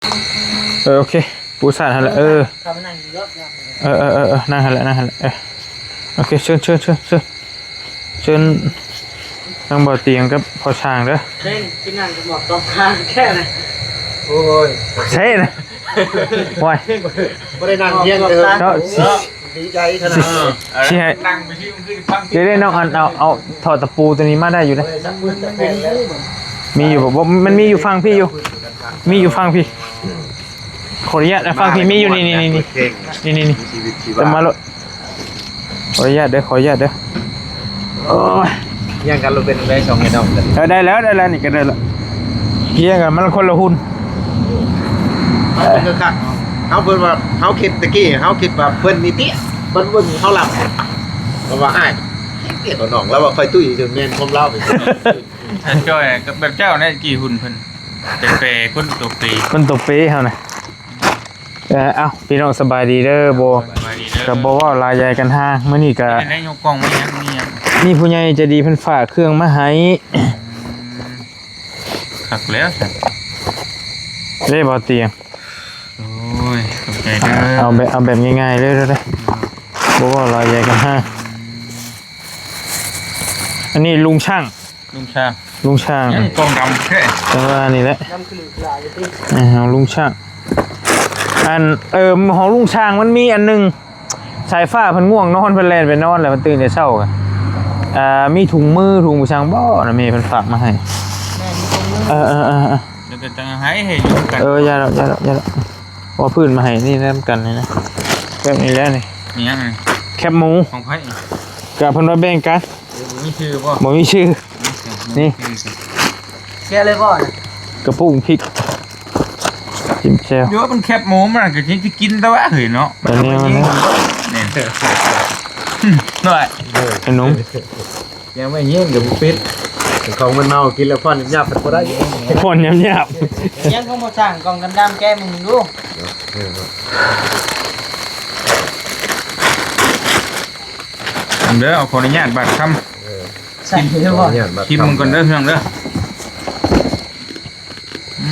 ເອີ ໂອເຄ ປູສາດຫັ້ນແຫຼະ ເອີ ເຂົ້າມານັ່ງຢູ່ລອບເນາະ ເອີ ເອີ ເອີ ເອີ ນັ່ງຫັ້ນແຫຼະ ນັ່ງຫັ້ນແຫຼະ ເອີ ໂອເຄ ເຊີນ ເຊີນ ເຊີນ ເຊີນ ທາງບ່າວຕຽງກັບພໍ່ຊ່າງເດີ ເຊີນ ຊິນັ່ງກັບໝອກຕອງຄາງແທ້ນະ ໂອ້ຍ ເຊນະ ໂອ້ຍ ບໍ່ໄດ້ນັ່ງຮຽງເດີ ເນາະ ດີໃຈຂະໜາດ ຊິໃຫ້ ນັ່ງໄປທີ່ມັນຄືຟັງ ເດໆ ນ້ອງອັນ ເອົາ ເອົາທໍ່ຕະປູຕົວນີ້ມາໄດ້ຢູ່ເດ້ ມີຢູ່ບໍ່? ບໍ່ ມັນມີຢູ່ຝັ່ງພີ້ຢູ່ ມີຢູ່ຝັ່ງພີ້ ຂໍອະນຸຍາດ ຝັ່ງພີ້ມີຢູ່ ນີ້ໆໆ ເປີດເພງ ນີ້ໆໆ ມີຊີວິດຊີວາ ເອົາມາໂລດ ຂໍອະນຸຍາດເດີ ຂໍອະນຸຍາດເດີ ໂອ້ຍ ຮຽງກັນ ເຮົາເປັນໄດ້ສອງແມ່ນ້ອງກັນ ເອີ ໄດ້ແລ້ວ ໄດ້ແລ້ວ ນີ້ກໍໄດ້ແລ້ວ ຮຽງກັນ ມັນຄົນລະຮຸ່ນ ມັນຄືຄັກເນາະ ເຮົາ ເພິ່ນວ່າ ເຮົາຄິດຕະກີ້ ເຮົາຄິດວ່າເພິ່ນນີ້ຕິ ເພິ່ນເບິ່ງເຮົາຫຼັບ ເພິ່ນວ່າ ອ້າຍ ເຮັດວຽກກັບນ້ອງ ລາວວ່າຂ້ອຍຕຸ້ຍ ຈົນແມ່ນຄວາມລາວໄປ ທ່ານຈ້ອຍກໍແບບເຈົ້າແນ່ ຕະກີ້ຫຸ່ນເພິ່ນເປັນເປ ຄົນໂຕເປ ຄົນໂຕເປເຮົານະ ເອີ ເອົ້າ ພີ່ນ້ອງສະບາຍດີເດີ ບໍ່ ສະບາຍດີເດີ ກໍບໍ່ເວົ້າຫຼາຍໃຫຍ່ກັນຫາ ມື້ນີ້ກໍ ເຮັດໄດ້ຍົກກ່ອງມາຫຍັງ ມີຫຍັງ ມີຜູ້ໃຫຍ່ໃຈດີເພິ່ນຝາກເຄື່ອງມາໃຫ້ ອືມ ຄັກແລ້ວຊັ້ນ ເດ້ບໍ່ຕຽງ ໂອ້ຍ ຂອບໃຈເດີ ເອົາແບບ ເອົາແບບງ່າຍໆເລີຍເດີ ບໍ່ເວົ້າຫຼາຍໃຫຍ່ກັນຫາ ອືມ ອັນນີ້ລຸງຊ່າງ ລຸງຊ່າງ ລຸງຊ່າງ ຍັງກອງດຳແທ້ ຈັ່ງວ່ານີ້ແຫຼະ ດຳຄືຫຼາຍຢູ່ຕິ ເອີ ຂອງລຸງຊ່າງ ອັນ ເອີ ຂອງລຸງຊ່າງມັນມີອັນໜຶ່ງ ສາຍຟ້າເພິ່ນງ່ວງນອນ ເພິ່ນແລ່ນໄປນອນ ແລ້ວເພິ່ນຕື່ນແຕ່ເຊົ້າ ອ່າ ມີຖົງມືຖົງຜູ້ຊ່າງບໍ່ນະ ແມ່ເພິ່ນຝາກມາໃຫ້ ແມ່ມີຖົງມື ເອີໆໆ ແລ້ວກໍຈັ່ງໃຫ້ ໃຫ້ຢູ່ນຳກັນ ເອີ ຢ່າດອກ ຢ່າດອກ ຢ່າດອກ ເອົາພື້ນມາໃຫ້ນີ້ນຳກັນນີ້ນະ ແບບນີ້ແຫຼະນີ້ ອີຫຍັງນີ້ ແຄບໝູ ຂອງໃຜ ກະເພິ່ນວ່າແບ່ງກັນ ເອີ ບໍ່ມີຊື່ບໍ່ ບໍ່ມີຊື່ ນີ້ ແກະເລີຍບໍ່ນະ ກະປຸ້ງພິກ ຈິ້ມແຈ່ວ ເດີ ມັນແຄບໝູ ມັນກໍຊິກິນແຕ່ວ່າເຮີ້ຍເນາະ ອັນນີ້ມັນ ນີ້ ໜ້ອຍ ເອີ ຂະໜົມ ຍັງບໍ່ເຮັດກໍບໍ່ເປັນ ຂອງມັນເມົາກິນແລ້ວຜ່ອນຫຍາບໆ ບໍ່ໄດ້ ຜ່ອນຫຍາບໆ ຍັງຂອງບໍ່ຊ່າງ ກ່ອງດຳໆ ແກະເບິ່ງດູ ເອີ ເດີ ຂໍອະນຸຍາດບາດຄຳ ເອີ ໃສ່ເລີຍບໍ່ ຂອອະນຸຍາດບາດຄຳ ກິນມັນກ່ອນເດີ ພີ່ນ້ອງເດີ ອື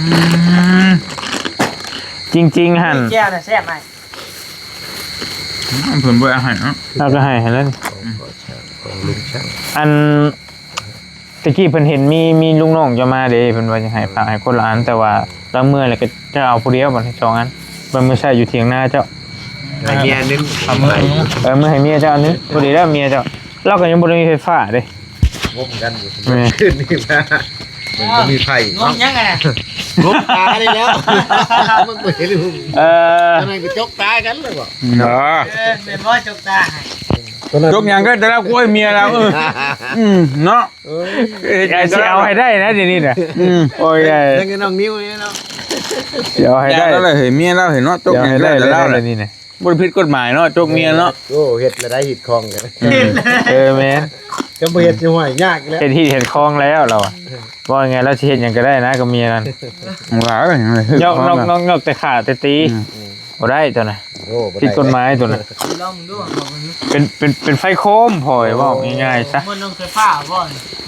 ມ ຈິງໆ ຫັ້ນ ແຈ່ວນະແຊບ ອ້າຍ ອືມ ເພິ່ນບໍ່ໃຫ້ເນາະ ເຮົາກໍໃຫ້ຫັ້ນແຫຼະ ຂອງພໍ່ຊ່າງ ຂອງລຸງຊ່າງ ອັນ ຕະກີ້ເພິ່ນເຫັນມີ ມີລູກນ້ອງເຈົ້າມາເດ້ ເພິ່ນວ່າຈະໃຫ້ຝາກໃຫ້ຄົນລະອັນ ແຕ່ວ່າລາວເມື່ອຍແລ້ວກໍຈະເອົາຜູ້ດຽວບັດນີ້ສອງອັນ ໄວ້ມື້ໃຊ້ຢູ່ຖຽງນາເຈົ້າ ໃຫ້ເມຍອັນໜຶ່ງ ເອົາມື ເອີ ມືໃຫ້ເມຍເຈົ້າອັນໜຶ່ງ ພໍດີແລ້ວເມຍເຈົ້າ ລາວກໍຍັງບໍ່ໄດ້ມີໄຟຟ້າເດ້ ງົມກັນຢູ່ ແມ່ນ ຄືນນີ້ມາ ມັນບໍ່ມີໄຟ ງົມຫຍັງຫັ້ນນະ ງົມຕານີ້ແລ້ວ ມັນບໍ່ເຫັນຫຸ່ງ ເອີ ອັນນັ້ນກໍຈົກຕາກັນແລ້ວບໍ່ ເນາະ ເອີ ແມ່ນບໍ່ຈົກຕາໃຫ້ ຈົກຫຍັງກໍແຕ່ລະ ໂອ້ຍ ເມຍລາວ ເອີ ອືມ ເນາະ ເອີ ເຮັດຫຍັງກໍຊິເອົາໃຫ້ໄດ້ນະ ດຽວນີ້ນະ ອືມ ໂອ້ຍ ເຮັດຫຍັງກັບນ້ອງນິວນີ້ເນາະ ຊິເອົາໃຫ້ໄດ້ ຢ່າລະເຮີ້ຍ ເມຍລາວເຫັນເນາະ ຈົກຫຍັງກໍແຕ່ລະລາວ ດຽວນີ້ນະ ບໍ່ໄດ້ຜິດກົດໝາຍເນາະ ຈົກເມຍເນາະ ໂອ້ ເຮັດລະໄດ້ຮີດຄອງກັນ ອືມ ເອີ ແມ່ນ ຄັນບໍ່ເຮັດຊິຫ້ວຍຍາກອີກແລ້ວ ເຮັດຮີດເຮັດຄອງແລ້ວລາວ ເວົ້າງ່າຍໆ ລາວຊິເຮັດຫຍັງກໍໄດ້ນະກັບເມຍນັ້ນ ວ່າເອີຍ ຍອກ ນອກ ນອກ ນອກແຕ່ຂ້າແຕ່ຕີ ອືມ ບໍ່ໄດ້ຕົວນະ ໂອ້ ຜິດກົດໝາຍຕົວນະ ລອງເບິ່ງດູ ເປັນ ເປັນ ເປັນໄຟໂຄມ ພໍ່ເອີຍ ເວົ້າງ່າຍໆຊະ ບໍ່ລົງໄຟຟ້າບໍ່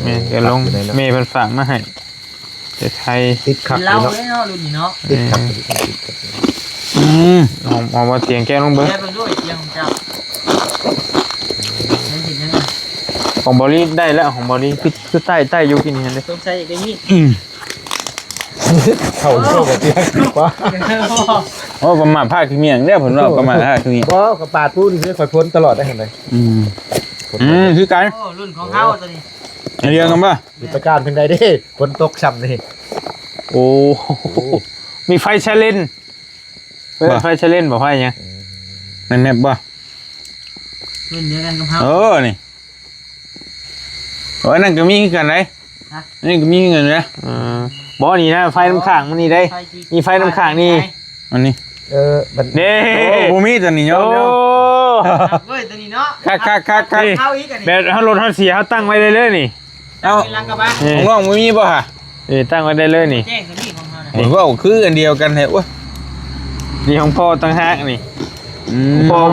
ແມ່ນ ກໍລົງ ແມ່ເພິ່ນຝາກມາໃຫ້ ແຕ່ໄທ ຕິດຄັກເນາະ ເນາະ ລຸ້ນນີ້ເນາະ ຕິດຄັກ ເອີ ຕິດຄັກ ອືມ ຫອມ ຫອມວ່າຕຽງແກະລົງເບິ່ງ ແກະເບິ່ງດູຕຽງຂອງເຈົ້າ ເຮັດຫຍັງ ຂອງບອລລີໄດ້ແລ້ວ ຂອງບອລລີຄື ຄືໃຕ້ ໃຕ້ຢູ່ກິນນີ້ເດ້ ສົງໄສຢາກໄດ້ມີດ ອືມ ເຂົ້າໂຊກະເຕີຍກວ່າ ໂອ້ ປະໝາດພາດຄືໝ້ຽງເດ້ ເພິ່ນວ່າປະໝາດພາດຄືໝ້ຽງ ບໍ່ ກໍປາດປູນຄືຂ້ອຍພົນຕະຫຼອດໄດ້ຫັ້ນເດ້ ອືມ ອືມ ຄືກັນ ໂອ້ ລຸ້ນຂອງເຮົາຕົວນີ້ ອັນດຽວກັນບໍ່ ຢູ່ຕະການເປັນໃດເດ້ ຝົນຕົກຊ້ຳນີ້ ໂອ້ ມີໄຟໄຊເຣນ ເອີ ບໍ່ ໄຟໄຊເຣນບໍ່ ໄຟຫຍັງ ອືມ ໃນແມັບບໍ່ ລຸ້ນດຽວກັນກັບເຮົາ ເອີ ນີ້ ໂອ້ຍ ນັ້ນກໍມີຄືກັນເດ້ ຮະ ນີ້ກໍມີຄືກັນເດ້ ເອີ ບໍ່ ນີ້ນະ ໄຟນຳຂ້າງມັນນີ້ເດ້ ໄຟທີ່ ມີໄຟນຳຂ້າງນີ້ ອັນນີ້ ເອີ ບັດ ເດ້ ໂອ້ ບໍ່ມີຕົວນີ້ເນາະ ໂອ້ ເວີຍ ຕົວນີ້ເນາະ ຄັກໆໆໆ ເຮົາອີກອັນນີ້ ແບບເຮົາລົດເຮົາເສຍ ເຮົາຕັ້ງໄວ້ເລີຍໆນີ້ ເອົາ ຫຼັງກະບະ ນີ້ ຂອງນ້ອງບໍ່ມີບໍ່ຫະ ເອີ ຕັ້ງໄວ້ໄດ້ເລີຍນີ້ ແຈ້ງຕົວນີ້ຂອງເຮົານະ ໂອ້ຍ ເວົ້າຄືອັນດຽວກັນແທ້ ໂອ້ຍ ນີ້ຂອງພໍ່ຕ່າງຫາກນີ້ ອືມ ຂອງ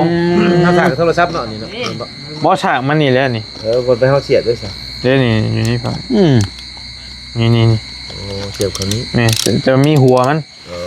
ພໍ່ ເຮົາສ້າງໂທລະສັບເນາະ ນີ້ເນາະ ນີ້ ແມ່ນບໍ່ ບໍ່ ສາກມັນນີ້ແຫຼະນີ້ ເອີ ບໍ່ໄປເຮົາສຽບເດ້ຊະ ເດ້ນີ້ ຢູ່ນີ້ພໍ່ ອືມ ນີ້ໆໆ ໂອ້ ສຽບເຂົ້ານີ້ ນີ້ ຈະ ຈະມີຫົວມັນ ເອີ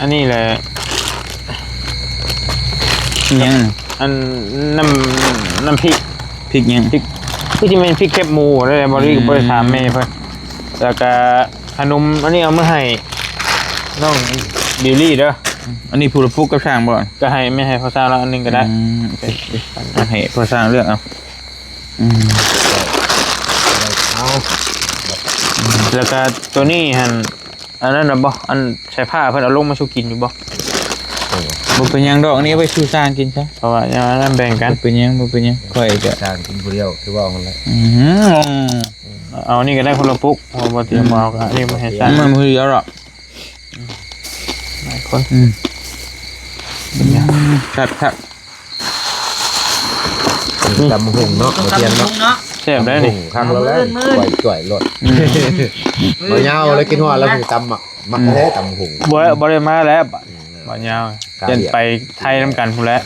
ອັນນີ້ແຫຼະ ອີຫຍັງ ອັນ ນ້ຳ ນ້ຳພິກ ພິກຫຍັງ? ພິກ ຄືຊິແມ່ນພິກແຄບໝູແຫຼະ ບໍ່ໄດ້ ອືມ ບໍ່ໄດ້ຖາມແມ່ເພິ່ນ. ແລ້ວກະຂະໜົມອັນນີ້ເອົາມາໃຫ້ນ້ອງບິວລີເດີ. ອັນນີ້ຜູ້ລະປຸກກັບຊ່າງບໍ່? ກະໃຫ້ແມ່ ໃຫ້ພໍ່ຊ່າງລາວອັນໜຶ່ງກະໄດ້. ອືມ ໂອເຄ ໃຫ້ພໍ່ຊ່າງເລືອກເອົາ. ອືມ ເອົາ ແລ້ວກະໂຕນີ້ຫັ້ນ ອັນນັ້ນນະບໍ່ ອັນສາຍຜ້າເພິ່ນເອົາລົງມາສູ່ກິນຢູ່ບໍ່? ບໍ່ເປັນຫຍັງດອກ ອັນນີ້ໄວ້ສູ່ຊ່າງກິນຊະ ເພາະວ່າອັນນັ້ນແບ່ງກັນ. ບໍ່ເປັນຫຍັງ ບໍ່ເປັນຫຍັງ ຂ້ອຍກະຊ່າງກິນຜູ້ດຽວ ຄືເວົ້າຫັ້ນແຫຼະ. ອືມ ເອົານີ້ກະໄດ້ຄົນລະປຸກ ເພາະວ່າບໍ່ຕຽມ ອືມ ເອົາກະນີ້ມາໃຫ້ຊ່າງ ມັນຜູ້ດຽວດອກ ຫຼາຍຄົນ. ອືມ ເປັນຫຍັງ ຄັກໆ. ຕຳບັກຫຸ່ງເນາະ ບໍ່ຕຽມເນາະ ຕຳບັກຫຸ່ງເນາະ ແຊບໄດ໋ນີ້ ຫຸ່ງຄັກແລ້ວແຫຼະ ມື້ອື່ນ ຈ້ອຍໆໂລດ. ອືມ ບໍ່ຍາວແລ້ວ ກິນຮອດແລ້ວ ຕຳໝາກ ມາແລ້ວຕຳຫຸງ ບໍ່ ບໍ່ໄດ້ມາແລ້ວ ອືມ ບ່າວຍາວ ກະ ຢ້ານໄປໄທນຳກັນພຸ້ນແຫຼະ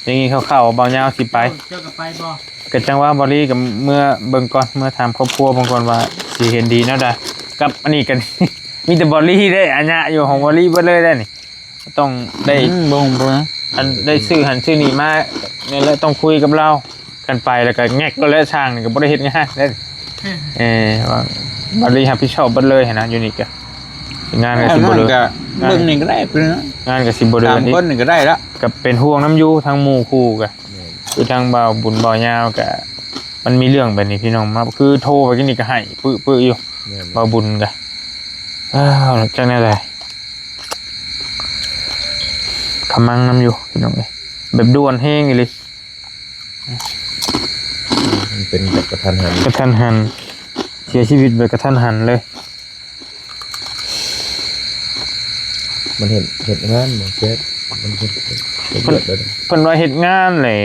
ໄດ້ຍິນຂ່າວໆວ່າບ່າວຍາວຊິໄປ ເຈົ້າກໍໄປບໍ່? ກໍຈັ່ງວ່າບ່າວລີກໍເມືອເບິ່ງກ່ອນ ເມືອຖາມຄອບຄົວເບິ່ງກ່ອນວ່າຊິເຫັນດີແນວໃດ ກັບອັນນີ້ກໍ ມີແຕ່ບ່າວລີເດ້ ອາຍະຢູ່ຂອງບ່າວລີເບິດເລີຍເດ້ນີ້ ຕ້ອງໄດ້ ອືມ ບໍ່ ບໍ່ ອັນໄດ້ຊື້ຫັ້ນຊື້ນີ້ມາ ແມ່ນແຫຼະ ຕ້ອງຄຸຍກັບລາວ ຄັນໄປແລ້ວກໍແງກໂລດແຫຼະ ຊ່າງນີ້ກໍບໍ່ໄດ້ເຮັດງານເດ້ ເອີ ວ່າ ບ່າວລີຮັບຜິດຊອບເບິດເລີຍຫັ້ນນະ ຢູ່ນີ້ກໍ ງານກໍຊິບໍ່ເດີນ ງານກໍເບິ່ງນີ້ກໍໄດ້ ງານກໍຊິບໍ່ເດີນອີກ ສາມຄົນນີ້ກໍໄດ້ລະ ກໍເປັນຫ່ວງນຳຢູ່ ທັງໝູ່ຄູ່ກໍ ແມ່ນ ຄືທາງບ່າວບຸນບ່າວຍາວກໍ ມັນມີເລື່ອງແບບນີ້ພີ່ນ້ອງ ມາ ຄືໂທໄປກິນນີ້ກໍໄຫ້ປຶໆຢູ່ ແມ່ນ ບ່າວບຸນກໍ ອ້າວ ຈັກແນວໃດ ຂະມັງນຳຢູ່ພີ່ນ້ອງເອີຍ ແບບດ່ວນແຮງອີ່ຫຼີ ມັນເປັນແບບກະທັນຫັນ ກະທັນຫັນ ເສຍຊີວິດແບບກະທັນຫັນເລີຍ ມັນເຮັດ ເຮັດງານບໍ່ແຊບ ມັນເຮັດ ເຮັດວຽກເດ້ ເພິ່ນວ່າເຮັດງານແຫຼະ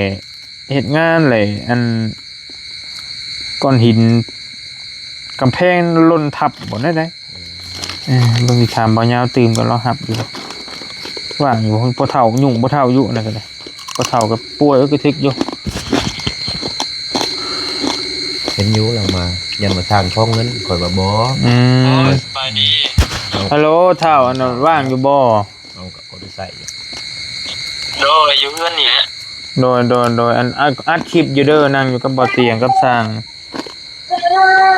ເຮັດງານແຫຼະ ອັນ ກ້ອນຫີນ ກຳແພງຫຼົ່ນທັບບໍ່ແນວໃດ ອືມ ເອີ ເບິ່ງຊິຖາມບ່າວຍາວຕື່ມກ່ອນ ລາວຮັບຢູ່ ວ່າງຢູ່ ພໍ່ເຖົ້າ ຫຍຸ້ງພໍ່ເຖົ້າຢູ່ ອັນນັ້ນກໍໄດ້ ພໍ່ເຖົ້າກໍປ່ວຍ ເອີ ກະທິກຢູ່ ເຫັນຢູ່ລາວມາ ຢ້ານວ່າສ້າງຂໍເງິນ ຂ້ອຍວ່າບໍ່ ອືມ ສະບາຍດີ ເອົາ ຮັລໂຫຼ ທ້າວ ອັນນັ້ນວ່າງຢູ່ບໍ່? ເອົາ ກໍບໍ່ໄດ້ໃຊ້ຢູ່ ໂດຍ ຢູ່ເຮືອນນີ້ແຫຼະ ໂດຍ ໂດຍ ໂດຍ ອັນ ອັດ ອັດຄລິບຢູ່ເດີ ນັ່ງຢູ່ກັບບ່າວຕຽງກັບຊ່າງ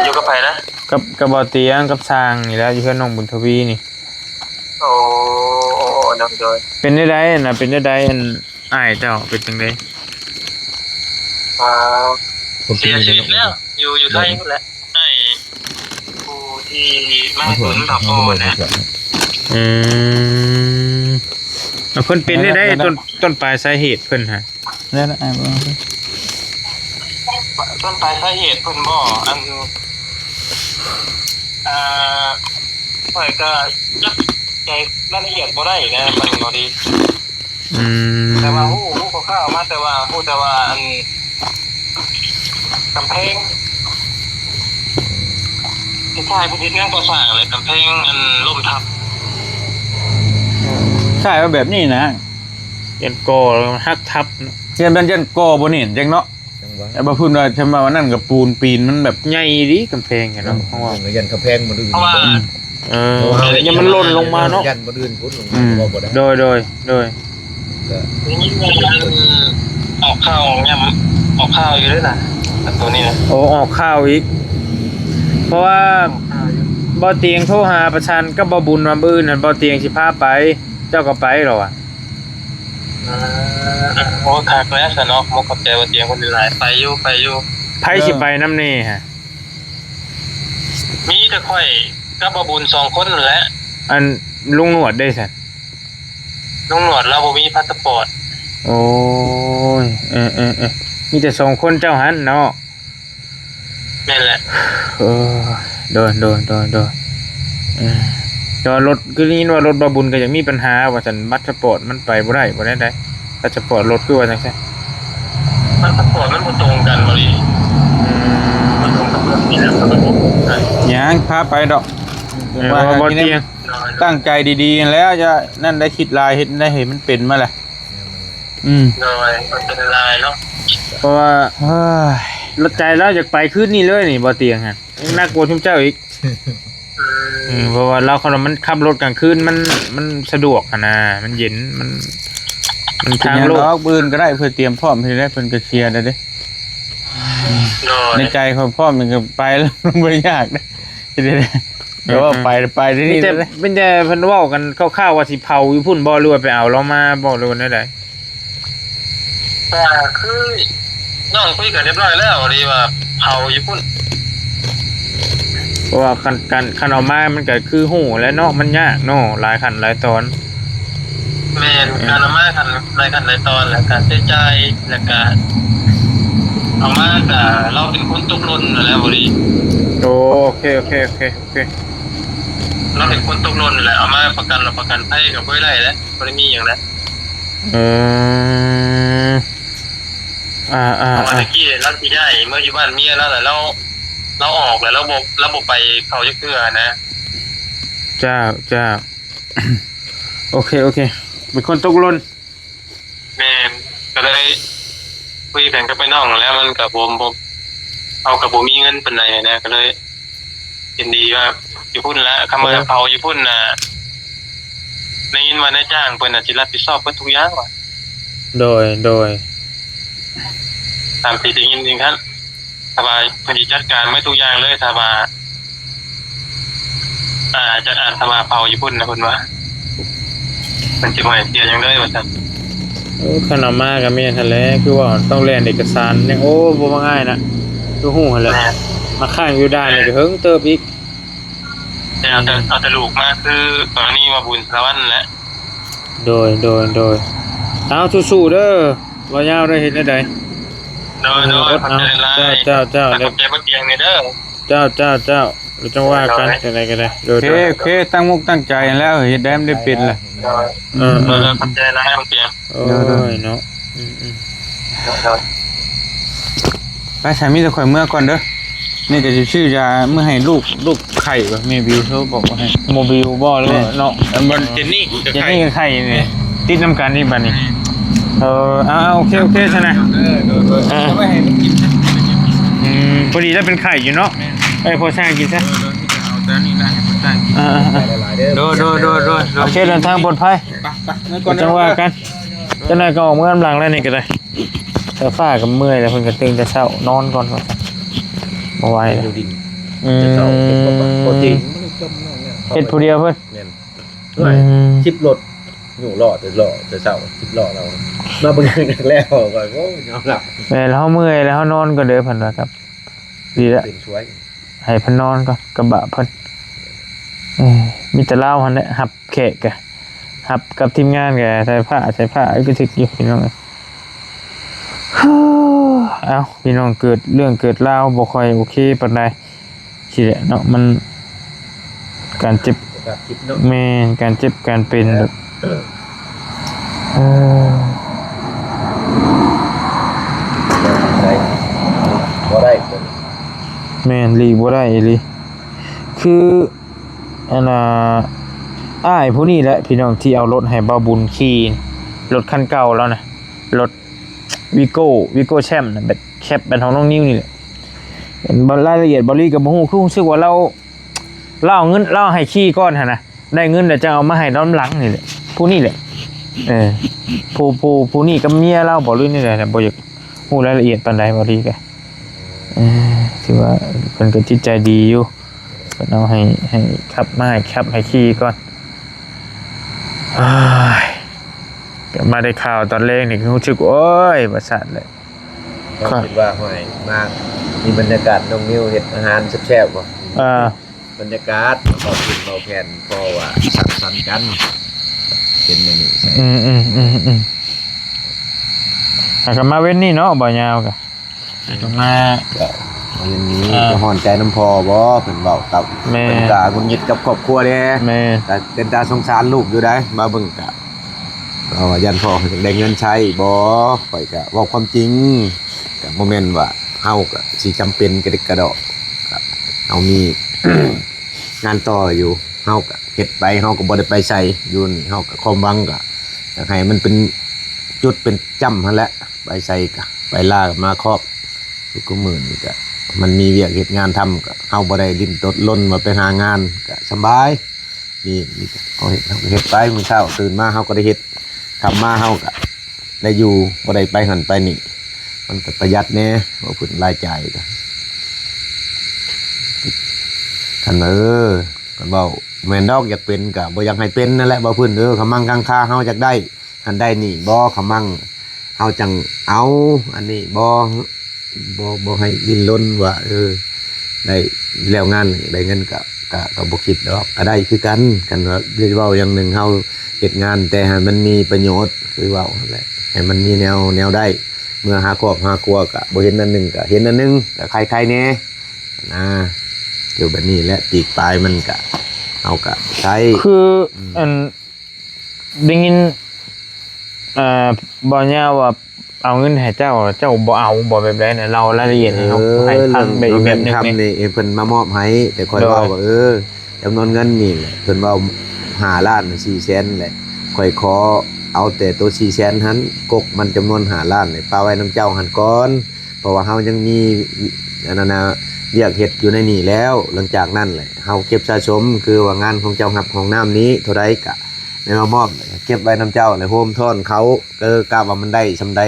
ຢູ່ກັບໃຜນະ? ກັບ ກັບບ່າວຕຽງກັບຊ່າງນີ້ແຫຼະ ຢູ່ເຮືອນນ້ອງບຸນທະວີນີ້ ໂອ້ ໂອ້ ໂອ້ ໂດຍ ໂດຍ ເປັນແນວໃດຫັ້ນນະ ເປັນແນວໃດ ອັນ ອ້າຍເຈົ້າເປັນຈັ່ງໃດ? ອ່າ ເສຍຊີວິດແລ້ວ ຢູ່ ຢູ່ໄທພຸ້ນແຫຼະ ອ້າຍຜູ້ທີ່ມາເບິ່ງເຖົ້າພໍ່ນະ ອືມ ເພິ່ນເປັນໄດ້ໃດ ຕົ້ນ ຕົ້ນປາຍສາເຫດເພິ່ນຫະ? ແລ້ວອ້າຍເບິ່ງ ຕົ້ນປາຍສາເຫດເພິ່ນບໍ່ ອັນ ອ່າ ຂ້ອຍກໍຈັບໃຈລາຍລະອຽດບໍ່ໄດ້ນະ ມັນບໍ່ດີ ອືມ ແຕ່ວ່າຮູ້ ຮູ້ຄ່າວໆມາ ແຕ່ວ່າຮູ້ແຕ່ວ່າອັນ ກຳແພງ ຜູ້ຊາຍເພິ່ນເຮັດງານກໍ່ສ້າງແຫຼະ ກຳແພງອັນລົ້ມທັບ ໃຊ້ວ່າແບບນີ້ນະ ຢ້ານກໍ່ແລ້ວມັນຫັກທັບເນາະ ຢ້ານ ຢ້ານກໍ່ບໍ່ແໜ້ນຈັ່ງເນາະ ຈັ່ງວ່າ ແຕ່ບໍ່ເພິ່ນວ່າ ຄັນວ່າອັນນັ້ນກໍປູນປີນມັນແບບໃຫຍ່ອີ່ຫຼີກຳແພງເນາະ ເອີ ເຮົາວ່າ ຢ້ານກຳແພງບໍ່ດີ ເພາະວ່າ ອືມ ເອີ ເພາະວ່າເຮົາ ຢ້ານມັນຫຼົ່ນລົງມາເນາະ ຢ້ານບໍ່ດີພຸ້ນ ອືມ ບໍ່ໄດ້ ໂດຍ ໂດຍ ໂດຍ ກໍໄດ້ຍິນວ່າ ອັນ ອອກຂ່າວ ອອກຍາມ ອອກຂ່າວຢູ່ເດ້ນະ ອັນໂຕນີ້ນະ ໂອ້ ອອກຂ່າວອີກ ເພາະວ່າ ອອກຂ່າວຢູ່ ບ່າວຕຽງໂທຫາປະສານກັບບ່າວບຸນວ່າ ມື້ອື່ນຫັ້ນບ່າວຕຽງຊິພາໄປ ເຈົ້າກໍໄປລະວ່າ ອືມ ໂອ້ ຄັກແລ້ວຊັ້ນເນາະ ໝົກຂອບໃຈບ່າວຕຽງເພິ່ນຫຼາຍ ໄປຢູ່ ໄປຢູ່ ໃຜຊິໄປນຳແດ່ຫະ? ມີແຕ່ຂ້ອຍກັບບ່າວບຸນສອງຄົນຫັ້ນແຫຼະ ອັນ ລຸງໜວດເດ້ຊັ້ນ? ລຸງໜວດລາວບໍ່ມີພາສປອດ ໂອ້ຍ ເອີໆໆ ມີແຕ່ສອງຄົນເຈົ້າຫັ້ນເນາະ ແມ່ນແຫຼະ ເອີ ໂດຍ ໂດຍ ໂດຍ ໂດຍ ເອີ ແຕ່ວ່າລົດ ຄືໄດ້ຍິນວ່າລົດບ່າວບຸນກໍຢາກມີບັນຫາວ່າຊັ້ນ ພາສປອດມັນໄປບໍ່ໄດ້ ບໍ່ໄດ້ໃດ ພາສປອດລົດຄືວ່າຈັ່ງຊັ້ນ ພາສປອດມັນບໍ່ຕົງກັນບໍລິ ອືມ ບໍ່ຕົງກັນ ຍັງພາໄປດອກ ເອີ ວ່າບໍ່ຕຽງ ຕັ້ງໃຈດີໆ ແລ້ວ ຢ່ານັ້ນໄດ້ ຄິດຫຼາຍ ເຮັດໄດ້ໃຫ້ມັນເປັນມາແຫຼະ ອືມ ໂດຍ ມັນເປັນລາຍເນາະ ເພາະວ່າ ໂອ້ຍ ລົດໃຈລາວຢາກໄປຄືນນີ້ເລີຍນີ້ ບໍ່ຕຽງຫັ້ນ ໜັກກວ່າຊຸມເຈົ້າອີກ ອືມ ເພາະວ່າລາວ ຄັນວ່າມັນຂັບລົດກາງຄືນ ມັນ ມັນສະດວກຫັ້ນນະ ມັນເຢັນ ມັນ ມັນທາງໂລ່ງ ເປັນຫຍັງດອກ ມື້ອື່ນກໍໄດ້ ເພື່ອຕຽມພ້ອມໃຫ້ໄດ້ ເພິ່ນກໍເຄຍໄດ້ເດ້ ໂດຍ ໃນໃຈຂ້ອຍພ້ອມນີ້ກໍໄປແລ້ວ ບໍ່ໄດ້ຍາກເດ້ ເອີ ເອີ ໄປ ໄປທີ່ນີ້ ມີແຕ່ ມີແຕ່ເພິ່ນເວົ້າກັນຄ່າວໆວ່າຊິເຜົາຢູ່ພຸ້ນບໍ່ ຫຼືວ່າໄປເອົາລາວມາບໍ່ ຫຼືວ່າແນວໃດ? ກໍຄືນ້ອງຄຸຍກັນຮຽບຮ້ອຍແລ້ວ ທີ່ວ່າເຜົາຢູ່ພຸ້ນ ເພາະວ່າຄັນ ຄັນ ຄັນເອົາມາມັນກໍຄືຮູ້ແຫຼະເນາະ ມັນຍາກເນາະ ຫຼາຍຂັ້ນຫຼາຍຕອນ ແມ່ນ ເອີ ການເອົາມາຂັ້ນ ຫຼາຍຂັ້ນຫຼາຍຕອນ ແລ້ວກະໃຊ້ຈ່າຍ ແລ້ວກະເອົາມາກະ ລາວເປັນຄົນຕົກຫຼົ່ນຫັ້ນແຫຼະ ບໍລິ ໂອ້ ໂອເຄ ໂອເຄ ໂອເຄ ໂອເຄ ລາວເປັນຄົນຕົກຫຼົ່ນຫັ້ນແຫຼະ ເອົາມາປະກັນ ລະປະກັນໄພກໍບໍ່ໄດ້ແຫຼະ ບໍ່ໄດ້ມີຫຍັງແຫຼະ ເອີ ອ່າໆໆ ເພາະວ່າແຕ່ກີ້ລາວຊິຍ້າຍເມືອຢູ່ບ້ານເມຍລາວ ລະລາວ ລາວອອກ ລະລາວບໍ່ ລາວບໍ່ໄປເຂົ້າຈັກເທື່ອນະ ເຈົ້າ ເຈົ້າ ໂອເຄ ໂອເຄ ເປັນຄົນຕົກຫຼົ່ນ. ແມ່ນ ກໍເລີຍຄຸຍກັນກັບອ້າຍນ້ອງຫັ້ນແຫຼະ ມັນກໍບໍ່ ບໍ່ ເຮົາກໍບໍ່ມີເງິນປານໃດນະ ກໍເລີຍເຫັນດີວ່າຢູ່ພຸ້ນລະ ຄຳວ່າເຜົາຢູ່ພຸ້ນນະ ໄດ້ຍິນວ່ານາຍຈ້າງເພິ່ນນະຊິຮັບຜິດຊອບເບິດທຸກຢ່າງວ່າ. ໂດຍ ໂດຍ ຕາມທີ່ໄດ້ຍິນຈັ່ງຊັ້ນ. ຖ້າວ່າເພິ່ນຊິຈັດການໝົດທຸກຢ່າງເລີຍ ຖ້າວ່າ ອ່າ ຈະ ອ່າ ຖ້າວ່າເຜົາຢູ່ພຸ້ນນະ ເພິ່ນວ່າ ເພິ່ນຊິບໍ່ໃຫ້ເສຍຫຍັງເລີຍວ່າຊັ້ນ. ໂອ້ ຄັນເອົາມາກໍແມ່ນຫັ້ນແຫຼະ ຄືວ່າຕ້ອງແລ່ນເອກະສານຫຍັງ ໂອ້ ບໍ່ວ່າງ່າຍນະ ຄືຮູ້ຫັ້ນແຫຼະ ແມ່ນ ມາຄ້າງຢູ່ດ່ານນີ້ກໍເຫິງເຕີບອີກ. ແຕ່ເອົາແຕ່ ເອົາແຕ່ລູກມາ ຄືກໍລະນີວ່າບຸນສະຫວັນແຫຼະ. ໂດຍ ໂດຍ ໂດຍ ເອົາ ສູ້ໆເດີ ບໍ່ຍາວເດີ ເຮັດແນວໃດ. ໂດຍ ໂດຍ ອືມ ຂອບໃຈຫຼາຍໆ ເຈົ້າ ເຈົ້າ ເຈົ້າ ຂອບໃຈບໍ່ຕຽງນີ້ເດີ. ເຈົ້າ ເຈົ້າ ເຈົ້າ ແລ້ວຈັ່ງວ່າກັນ ໂດຍ ຈັ່ງໃດກໍໄດ້. ໂດຍ ໂດຍ ໂອເຄ ໂອເຄ ຕັ້ງອົກຕັ້ງໃຈແລ້ວ ເຮັດໄດ້ມັນໄດ້ເປັນລະ. ໂດຍ ເອີ ເອີ ຂອບໃຈຫຼາຍໆ ບໍ່ຕຽງ. ໂອ້ຍເນາະ ອືມໆ ໂດຍ ໂດຍ ໄປ ສາມີແຕ່ຂ້ອຍເມືອກ່ອນເດີ. ນີ້ກໍຊິຊື້ຢາເມືອໃຫ້ລູກ ລູກໄຂ້ວ່າ ແມ່ບິວໂທບອກວ່າໃຫ້ ບໍ່ບິວບໍ່ ຫຼືວ່າ ແມ່ ເນາະ ອັນບໍ່ ເຈນນີ້ກໍ ເຈນນີ້ກໍໄຂ້ນີ້ ຕິດນຳກັນນີ້ບັດນີ້. ເອີ ເອົາໆ ໂອເຄ ໂອເຄ ຊັ້ນນະ ເອີ ເອີ ເອີ ເອົາໄວ້ໃຫ້ມັນກິນຊະ. ອືມ ພໍດີລະເປັນໄຂ້ຢູ່ເນາະ. ແມ່ນ ເອີ ພໍສ້າງກິນຊະ. ເອີ ເອີ ມີແຕ່ເອົາແຕ່ນີ້ລະໃຫ້ເພິ່ນສ້າງກິນ. ເອີ ເອີ ເອີ ໂດຍ ໂດຍ ໂດຍ ໂດຍ ໂອເຄ ເດີນທາງປອດໄພ. ໄປ ໄປ ເມືອກ່ອນ ຈັ່ງວ່າກັນ ຈັກໜ່ອຍກໍອອກເມືອນຳຫຼັງແລ້ວນີ້ກໍໄດ້. ເອີ ຟ້າກໍເມື່ອຍແລ້ວ ເພິ່ນກໍຕື່ນແຕ່ເຊົ້າ ນອນກ່ອນວ່າຊັ້ນ ບໍ່ໄຫວແລ້ວ. ຢູ່ດິນ ອືມ ແຕ່ເຊົ້າເຮັດບໍ່ປະ ບໍ່ຕີງ ມັນຈົມນ້ອງເນຍ ເຮັດຜູ້ດຽວເພິ່ນ. ແມ່ນ ອືມ ສິບລົດ ຢູ່ລໍ້ແຕ່ລໍ້ແຕ່ເຊົ້າ ສິບລໍ້ແລ້ວ ມາເບິ່ງແລ້ວ ໂອ້ຍ ຍອມຮັບ. ແມ່ນ ເຮົາເມື່ອຍແລ້ວ ເຮົານອນກ່ອນເດີ ເພິ່ນວ່າ ກັບ ດີລະ ຕື່ນຊ່ວຍ ໃຫ້ເພິ່ນນອນກ່ອນ ກະບະເພິ່ນ. ເອີ ມີແຕ່ລາວຫັ້ນແຫຼະ ຮັບແຂກກະ ຮັບກັບທີມງານກະໃສ່ຜ້າ ໃສ່ຜ້າ ອຶກກະທຶກຢູ່ ພີ່ນ້ອງເອີຍ. ເອົ້າ ພີ່ນ້ອງ ເກີດເລື່ອງເກີດລາວບໍ່ຄ່ອຍໂອເຄປານໃດ ຊີ້ແຫຼະເນາະ ມັນ ການເຈັບ ສະພາບຈິດເນາະ. ແມ່ນ ການເຈັບການເປັນແບບ ເອີ ໄດ້ ບໍ່ໄດ້ ແມ່ນ ຫຼີກບໍ່ໄດ້ອີ່ຫຼີ. ຄື ອັນນ່າ ອ້າຍຜູ້ນີ້ແຫຼະ ພີ່ນ້ອງ ທີ່ເອົາລົດໃຫ້ບ່າວບຸນຂີ່ ລົດຄັນເກົ່າລາວນະ ລົດວີໂກ້ ວີໂກ້ແຊມນະ ແບບແຄັບແບບຂອງນ້ອງນິວນີ້ແຫຼະ. ລາຍລະອຽດບ່າວລີກໍບໍ່ຮູ້ ຄືຮູ້ສຶກວ່າລາວ ລາວເອົາເງິນ ລາວໃຫ້ຂີ່ກ່ອນຫັ້ນນະ ໄດ້ເງິນແລ້ວຈັ່ງເອົາມາໃຫ້ຕອນຫຼັງນີ້ແຫຼະ ຜູ້ນີ້ແຫຼະ. ເອີ ຜູ້ ຜູ້ ຜູ້ນີ້ກັບເມຍລາວບໍ ຫຼືແນວໃດ ບໍ່ຢາກຮູ້ລາຍລະອຽດປານໃດ ບ່າວລີກໍ ເອີ ຖືວ່າເພິ່ນກໍຈິດໃຈດີຢູ່ ເພິ່ນເອົາໃຫ້ ໃຫ້ຂັບມາ ໃຫ້ຂັບໃຫ້ຂີ່ກ່ອນ. ໂອ້ຍ ກໍມາໄດ້ຂ່າວຕອນແລງນີ້ ກໍຮູ້ສຶກ ໂອ້ຍ ປະສາດແຫຼະ. ເຮົາຄິດວ່າ ຫ້ວຍ ມາມີບັນຍາກາດນ້ອງນິວເຮັດອາຫານແຊບໆບໍ່? ເອີ ບັນຍາກາດເວົ້າເປັນເວົ້າແຜ່ນ ເພາະວ່າສັງສັນກັນ ເປັນແນວນີ້. ອືມໆໆ ແລ້ວກໍມາເວັນນີ້ເນາະ ບໍ່ຍາວກໍ ກໍມາ ກໍເຫັນມີ ອ່າ ຈະຮ້ອນໃຈນຳພໍ່ບໍ່ ເພິ່ນເວົ້າກັບ ແມ່ນ ເພິ່ນກໍຫງຸດຫງິດກັບຄອບຄົວເດ້ ແມ່ນ ກໍເປັນຕາສົງສານລູກຢູ່ໃດ໋ ມາເບິ່ງກໍ ເພາະວ່າຢ້ານພໍ່ເພິ່ນຢາກໄດ້ເງິນໃຊ້ບໍ່ ຂ້ອຍກໍເວົ້າຄວາມຈິງ ກໍບໍ່ແມ່ນວ່າເຮົາກໍຊິຈຳເປັນກະດິກກະດໍ້ ກໍເຮົາມີ ງານຕໍ່ຢູ່ ເຮົາກໍເຮັດໄປ ເຮົາກໍບໍ່ໄດ້ໄປໃສ ຢູ່ນີ້ເຮົາກໍຄວາມຫວັງກໍຢາກໃຫ້ມັນເປັນຈຸດເປັນຈ້ຳຫັ້ນແຫຼະ ໄປໃສກໍໄປລາກໍມາຄອບ ທຸກມື້ນີ້ກໍມັນມີວຽກເຮັດງານທຳ ກໍເຮົາບໍ່ໄດ້ດີ້ນລົນວ່າໄປຫາງານ ກໍສະບາຍ ມີ ມີເຮົາເຮັດ ເຮົາເຮັດໄປ ມື້ເຊົ້າຕື່ນມາເຮົາກໍໄດ້ເຮັດ ຄ່ຳມາເຮົາກໍ ໄດ້ຢູ່ ບໍ່ໄດ້ໄປຫັ້ນໄປນີ້ ມັນກໍປະຢັດແດ່ ເວົ້າເຖິງລາຍຈ່າຍກໍ ຄັນວ່າ ເອີ ຄັນເວົ້າແມ່ນດອກ ຢາກເປັນກໍບໍ່ຢາກໃຫ້ເປັນນັ້ນແຫຼະ ເວົ້າພື້ນ ເອີ ຂະມັງຄັງຄາເຮົາຢາກໄດ້ຫັ້ນໄດ້ນີ້ບໍ່ ຂະມັງເຮົາຈັ່ງເອົາ ອັນນີ້ບໍ່ ບໍ່ ບໍ່ໃຫ້ດີ້ນລົນວ່າ ເອີ ໄດ້ແລ້ວງານໄດ້ເງິນກໍ ກໍ ກໍບໍ່ຄິດດອກ ກໍໄດ້ຄືກັນ ຄັນວ່າໄດ້ເວົ້າຢ່າງໜຶ່ງ ເຮົາເຮັດງານແຕ່ໃຫ້ມັນມີປະໂຫຍດ ຄືເວົ້າຫັ້ນແຫຼະ ໃຫ້ມັນມີແນວ ແນວໄດ້ ເມື່ອຫາຄອບຫາຄົວກໍບໍ່ເຫັນອັນໜຶ່ງກໍເຫັນອັນໜຶ່ງ ກໍໄຄໆແດ່ນະ ຢູ່ແບບນີ້ແຫຼະ ປີກປາຍມັນກໍ ເຮົາກໍໃຊ້ ຄື ອືມ ອັນ ໄດ້ຍິນ ເອີ ບ່າວຍາວວ່າເອົາເງິນໃຫ້ເຈົ້າ ເຈົ້າບໍ່ເອົາບໍ່ ແບບໃດນະ ເລົ່າລາຍລະອຽດໃຫ້ເຮົາ ເອີ ໃຫ້ຟັງ ເລື່ອງ ແບບ ເລື່ອງເງິນຄຳນີ້ ເອີ ເພິ່ນມາມອບໃຫ້ ແຕ່ຂ້ອຍເວົ້າວ່າ ເອີ ໃ ຈຳນວນເງິນນີ້ແຫຼະ ເພິ່ນເວົ້າຫ້າລ້ານສີ່ແສນແຫຼະ ຂ້ອຍຂໍເອົາແຕ່ໂຕສີ່ແສນຫັ້ນ ກົກມັນຈຳນວນຫ້າລ້ານນີ້ປະໄວ້ນຳເຈົ້າຫັ້ນກ່ອນ ເພາະວ່າເຮົາຍັງມີ ອັນນັ້ນນະ ວຽກເຮັດຢູ່ໃນນີ້ແລ້ວ ຫຼັງຈາກນັ້ນແຫຼະ ເຮົາເກັບສະສົມ ຄືວ່າງານຂອງເຈົ້າຮັບຫ້ອງນ້ຳນີ້ເທົ່າໃດກະ ແມ່ນວ່າມອບເກັບໄວ້ນຳເຈົ້າ ແລ້ວໂຮມທອນເຂົາ ເອີ ກະວ່າມັນໄດ້ສ່ຳໃດ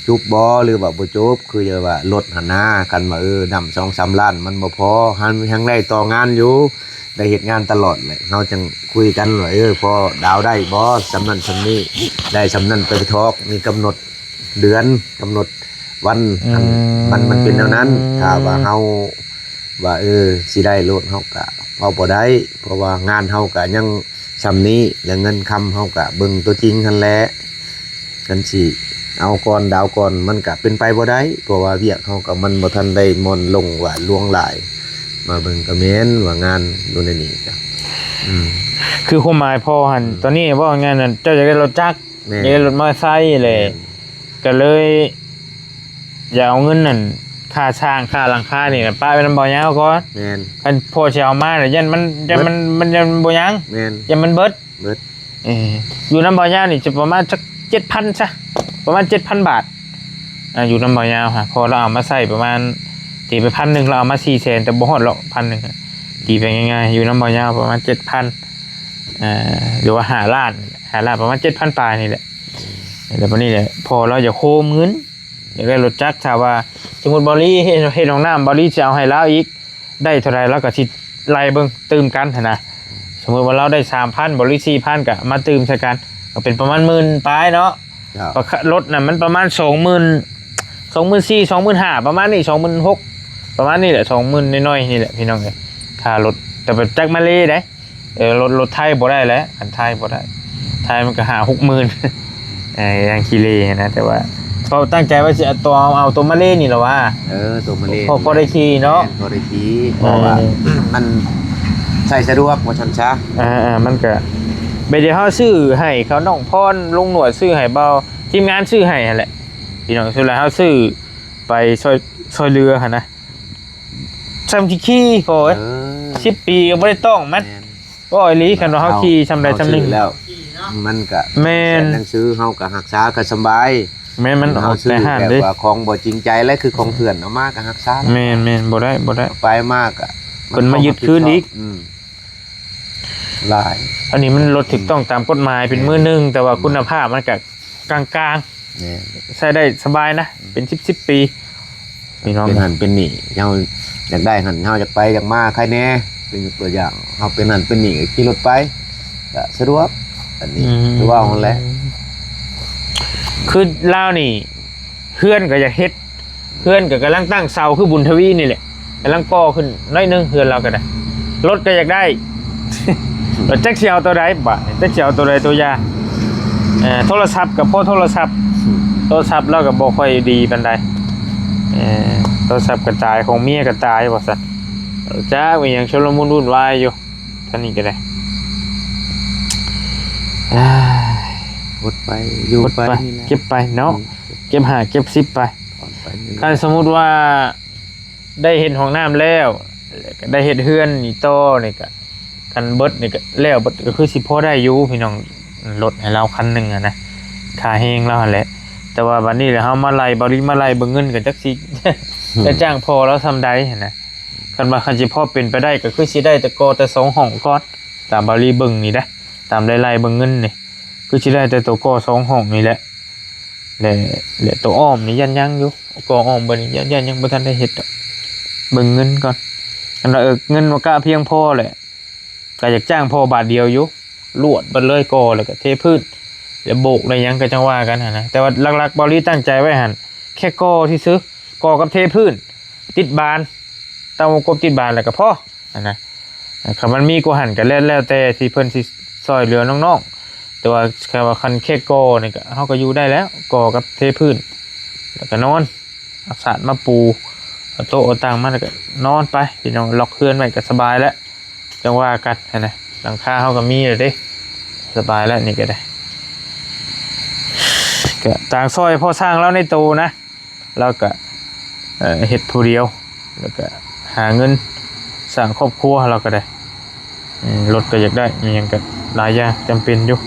ຈົບບໍ່ ຫຼືວ່າບໍ່ຈົບ ຄືວ່າລົດຫັ້ນນາ ຄັນວ່າ ເອີ ນຳສອງສາມລ້ານມັນບໍ່ພໍ ຫັ້ນຍັງໄດ້ຕໍ່ງານຢູ່ ໄດ້ເຮັດງານຕະຫຼອດແຫຼະ ເຮົາຈັ່ງຄຸຍກັນວ່າ ເອີ ພໍດາວໄດ້ບໍ່ ສ່ຳນັ້ນສ່ຳນີ້ ໄດ້ສ່ຳນັ້ນໄປທອກ ມີກຳນົດເດືອນ ກຳນົດວັນ ອືມ ມັນ ມັນເປັນແນວນັ້ນ ຖ້າວ່າເຮົາ ວ່າ ເອີ ຊິໄດ້ໂລດ ເຮົາກະເວົ້າບໍ່ໄດ້ ເພາະວ່າງານເຮົາກະຍັງສ່ຳນີ້ ແລະເງິນຄຳເຮົາກະເບິ່ງຕົວຈິງຫັ້ນແຫຼະ ຄັນຊິເອົາກ່ອນດາວກ່ອນ ມັນກະເປັນໄປບໍ່ໄດ້ ເພາະວ່າວຽກເຮົາກະມັນບໍ່ທັນໄດ້ມ່ອນລົງວ່າຫຼວງຫຼາຍ ມາເບິ່ງກະແມ່ນວ່າງານຢູ່ໃນນີ້ກະ ອືມ ຄືຄວາມໝາຍພໍ່ຫັ້ນ ອືມ ຕອນນີ້ເວົ້າງ່າຍໆນັ້ນ ເຈົ້າຢາກໄດ້ລົດຈັກ ແມ່ນ ຢາກໄດ້ລົດມອເຕີໄຊແຫຼະ ແມ່ນ ກໍເລີຍຢາກເອົາເງິນນັ້ນ ຄ່າສ້າງ ຄ່າຫຼັງຄານີ້ນະ ປະໄວ້ນຳບ່າວຍາວກ່ອນ ແມ່ນ ຄັນພໍ່ຊິເອົາມາລະຢ້ານມັນ ຢ້ານມັນ ມັນ ຢ້ານມັນບໍ່ຍັງ ແມ່ນ ຢ້ານມັນເບິດ ເບິດ ເອີ ຢູ່ນຳບ່າວຍາວນີ້ຈະປະມານຈັກເຈັດພັນຊະ ປະມານເຈັດພັນບາດ ອ່າ ຢູ່ນຳບ່າວຍາວຫະ ເພາະລາວເອົາມາໃຊ້ປະມານ ຕີໄປພັນໜຶ່ງ ລາວເອົາມາສີ່ແສນ ແຕ່ບໍ່ຮອດຫຼອກພັນໜຶ່ງ ຕີໄປງ່າຍໆ ຢູ່ນຳບ່າວຍາວປະມານເຈັດພັນ ເອີ ຫຼືວ່າຫ້າລ້ານ ຫ້າລ້ານ ປະມານເຈັດພັນປາຍນີ້ແຫຼະ ແລ້ວບັດນີ້ແຫຼະ ພໍ່ລາວຢາກໂຮມເງິນ ຢາກໄດ້ລົດຈັກ ຖ້າວ່າສົມມຸດບ່າວລີເຮັດ ເຮັດຫ້ອງນ້ຳ ບ່າວລີຊິເອົາໃຫ້ລາວອີກ ໄດ້ເທົ່າໃດລາວກໍຊິໄລ່ເບິ່ງຕື່ມກັນຫັ້ນນະ ສົມມຸດວ່າລາວໄດ້ສາມພັນ ບ່າວລີສີ່ພັນ ກໍມາຕື່ມໃສ່ກັນ ກໍເປັນປະມານໝື່ນປາຍເນາະ ເຈົ້າ ກໍ ລົດນະມັນປະມານສອງໝື່ນ ສອງໝື່ນສີ່ ສອງໝື່ນຫ້າ ປະມານນີ້ ສອງໝື່ນຫົກ ປະມານນີ້ແຫຼະ ສອງໝື່ນນ້ອຍໆນີ້ແຫຼະ ພີ່ນ້ອງເອີຍ ຄ່າລົດ ແຕ່ແບບຈັກມາເລໄດ ເອີ ລົດ ລົດໄທບໍ່ໄດ້ແຫຼະ ຄັນໄທບໍ່ໄດ້ ໄທມັນກໍຫ້າຫົກໝື່ນ ເອີ ຢ່າງຂີ້ເລນະ ແຕ່ວ່າເຮົາຕັ້ງໃຈວ່າຊິເອົາຕົວ ເອົາ ເອົາຕົວມາເລນີ້ລະວ່າ ເອີ ຕົວມາເລ ພໍ ພໍໄດ້ຂີ່ເນາະ ແມ່ນ ພໍໄດ້ຂີ່ ເອີ ເພາະວ່າມັນໃຊ້ສະດວກວ່າຊັ້ນຊະ ເອີໆ ມັນກໍແບບດຽວເຮົາຊື້ໃຫ້ເຂົາ ນ້ອງພອນ ລຸງໜວດຊື້ໃຫ້ ເບົາ ທີມງານຊື້ໃຫ້ຫັ້ນແຫຼະ ພີ່ນ້ອງ ສ່ວນຫຼາຍເຮົາຊື້ໄປຊ່ອຍ ຊ່ອຍເຫຼືອຫັ້ນນະ ຊ່ຳຊິຂີ່ພໍ່ເອີຍ ເອີ ສິບປີກໍບໍ່ໄດ້ຕ້ອງມັນ ແມ່ນ ເວົ້າອີ່ຫຼີ ຄັນວ່າເຮົາຂີ່ຊ່ຳໃດຊ່ຳໜຶ່ງ ເຮົາຊື້ແລ້ວ ມັນກະ ແມ່ນ ແມ່ນ ໜັງສືເຮົາກະຮັກສາກະສະບາຍ ແມ່ນ ມັນອອກແຕ່ຮ້ານເດ້ ແບບວ່າຂອງບໍ່ຈິງໃຈ ແລະ ຄືຂອງເຖື່ອນເອົາມາກະຮັກສາ ແມ່ນໆ ບໍ່ໄດ້ ບໍ່ໄດ້ ໄປມາກະ ເພິ່ນມາຍຶດຄືນອີກ ອືມ ຫຼາຍ ອັນນີ້ມັນລົດຖືກຕ້ອງຕາມກົດໝາຍ ເປັນ ແມ່ນ ມືໜຶ່ງ ແຕ່ວ່າຄຸນນະພາບມັນກະ ກາງໆ ແມ່ນ ໃຊ້ໄດ້ສະບາຍນະ ເປັນສິບ ສິບປີ ພີ່ນ້ອງ ເປັນຫັ້ນເປັນນີ້ ເຮົາຢາກໄດ້ຫັ້ນ ເຮົາຢາກໄປຢາກມາ ໃຄແນ່ ເປັນຕົວຢ່າງ ເຮົາເປັນຫັ້ນເປັນນີ້ ກໍຂີ່ລົດໄປ ກໍສະດວກ ອັນນີ້ ອືມ ຄືເວົ້າຫັ້ນແຫຼະ ຄືລາວນີ້ ເຮືອນກໍຢາກເຮັດ ເຮືອນກໍກຳລັງຕັ້ງເສົາ ຄືບຸນທະວີນີ້ແຫຼະ ກຳລັງກໍ່ຂຶ້ນໜ້ອຍໜຶ່ງ ເຮືອນລາວກໍໄດ້ ລົດກໍຢາກໄດ້ ແລ້ວຈັກຊິເອົາຕົວໃດບາດນີ້ ຈັກຊິເອົາຕົວໃດຕົວຢ່າ ເອີ ໂທລະສັບກໍພໍໂທລະສັບ ໂທລະສັບລາວກໍບໍ່ຄ່ອຍດີປານໃດ ເອີ ໂທລະສັບກໍຕາຍ ຂອງເມຍກໍຕາຍວ່າຊັ້ນ ຈັກມີຫຍັງຊຸນລະມຸນວຸ່ນວາຍຢູ່ ທາງນີ້ກໍໄດ້ ເອົາ ຫົດໄປ ຢູ່ໄປ ຫົດໄປ ນີ້ແຫຼະ ເກັບໄປເນາະ ອືມ ເກັບຫ້າເກັບສິບໄປ ຜ່ອນໄປ ຄັນສົມມຸດວ່າ ໄດ້ເຮັດຫ້ອງນ້ຳແລ້ວ ແລ້ວກໍໄດ້ເຮັດເຮືອນນີ້ຕໍ່ນີ້ກໍ ຄັນເບິດນີ້ກໍແລ້ວເບິດ ກໍຄືຊິພໍໄດ້ຢູ່ພີ່ນ້ອງ ລົດໃຫ້ລາວຄັນໜຶ່ງຫັ້ນນະ ຄ່າແຮງລາວຫັ້ນແຫຼະ ແຕ່ວ່າບັດນີ້ລະເຮົາມາໄລ່ ບ່າວລີມາໄລ່ເບິ່ງເງິນກໍຈັກຊິ ອືມ ໄດ້ຈ້າງພໍ່ລາວສ່ຳໃດຫັ້ນນະ ຄັນວ່າຄັນຊິພໍເປັນໄປໄດ້ ກໍຄືຊິໄດ້ແຕ່ກໍ່ແຕ່ສອງຫ້ອງກ່ອນ ຕາມບ່າວລີເບິ່ງນີ້ເດ້ ຕາມໄລ່ໆເບິ່ງເງິນນີ້ ຄືຊິໄດ້ແຕ່ໂຕກໍ່ສອງຫ້ອງນີ້ແຫຼະ ແລະ ແລະໂຕອ້ອມນີ້ຢ້ານຍັງຢູ່ ກໍ່ອ້ອມເບິດນີ້ ຢ້ານ ຢ້ານຍັງບໍ່ທັນໄດ້ເຮັດດອກ ເບິ່ງເງິນກ່ອນ ຄັນວ່າ ເອີ ເງິນວ່າກະພຽງພໍແຫຼະ ກະຢາກຈ້າງພໍ່ບາດດຽວຢູ່ ລວດເບິດເລີຍ ກໍ່ແລ້ວກະເທພື້ນ ແລ້ວໂບກແລ້ວຫຍັງກໍຈັ່ງວ່າກັນຫັ້ນນະ ແຕ່ວ່າຫຼັກໆ ບ່າວລີຕັ້ງໃຈໄວ້ຫັ້ນ ແຄ່ກໍ່ຊື່ໆ ກໍ່ກັບເທພື້ນ ຕິດບານ ເຕົາວົງກົບຕິດບານແລ້ວກໍພໍ ຫັ້ນນະ ຄັນມັນມີກວ່າຫັ້ນກໍແລ້ວ ແລ້ວແຕ່ທີ່ເພິ່ນຊິຊ່ອຍເຫຼືອນ້ອງໆ ແຕ່ວ່າຄັນວ່າ ຄັນແຄ່ກໍ່ນີ້ກໍ ເຮົາກໍຢູ່ໄດ້ແລ້ວ ກໍ່ກັບເທພື້ນ ແລ້ວກໍນອນ ເອົາສາດມາປູ ເອົາໂຕະເອົາຕັ່ງມາ ແລ້ວກໍນອນໄປ ພີ່ນ້ອງ ລັອກເຮືອນໄວ້ກໍສະບາຍແລ້ວ ຈັ່ງວ່າກັນຫັ້ນນະ ຫຼັງຄາເຮົາກໍມີແລ້ວເດ້ ສະບາຍແລ້ວນີ້ກໍໄດ້ ກໍຕ່າງຊ່ອຍພໍ່ຊ່າງລາວໃນໂຕນະ ລາວກະ ເອີ ເຮັດຜູ້ດຽວ ແລ້ວກະຫາເງິນສ້າງຄອບຄົວລາວກະໄດ້ ອືມ ລົດກໍຢາກໄດ້ ມີຫຍັງກໍຫຼາຍຢ່າງຈຳເປັນຢູ່.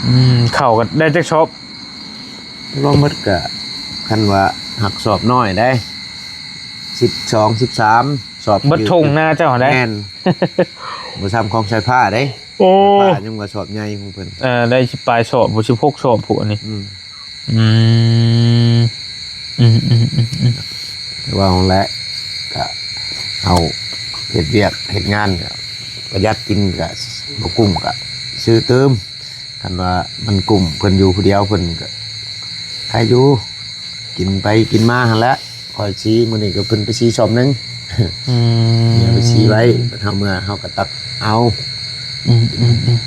ອືມ ເຂົ້າກໍໄດ້ຈັກຊອບ? ລວມໝົດກະ ຄັນວ່າຮັກຊອບນ້ອຍໄດ໋ ສິບສອງ ສິບສາມຊອບ. ເບິດທົ່ງນາເຈົ້າໄດ໋. ແມ່ນ ບໍ່ຊ້ຳຂອງສາຍຟ້າໄດ໋. ໂອ້ ສາຍຟ້າຍັງວ່າຊອບໃຫຍ່ຂອງເພິ່ນ. ເອີ ໄດ້ສິບປາຍຊອບ ສິບຫົກຊອບພຸ້ນນີ້. ອືມ ອືມ ອືມ ອືມ ອືມ ອືມ ເວົ້າແຫຼະ ກະເຮົາເຮັດວຽກເຮັດງານ ກະປະຢັດກິນ ກະບໍ່ກຸ້ມ ກະຊື້ຕື່ມ. ຄັນວ່າມັນກຸ້ມ ເພິ່ນຢູ່ຜູ້ດຽວ ເພິ່ນກະໃຄຢູ່ ກິນໄປກິນມາຫັ້ນແຫຼະ. ຂ້ອຍສີມື້ນີ້ກໍເພິ່ນໄປສີຊອບໜຶ່ງ. ອືມ ເມຍໄປສີໄວ້ ເຮົາເມື່ອເຮົາກໍຕັກເອົາ. ອືມ ອືມ ອືມ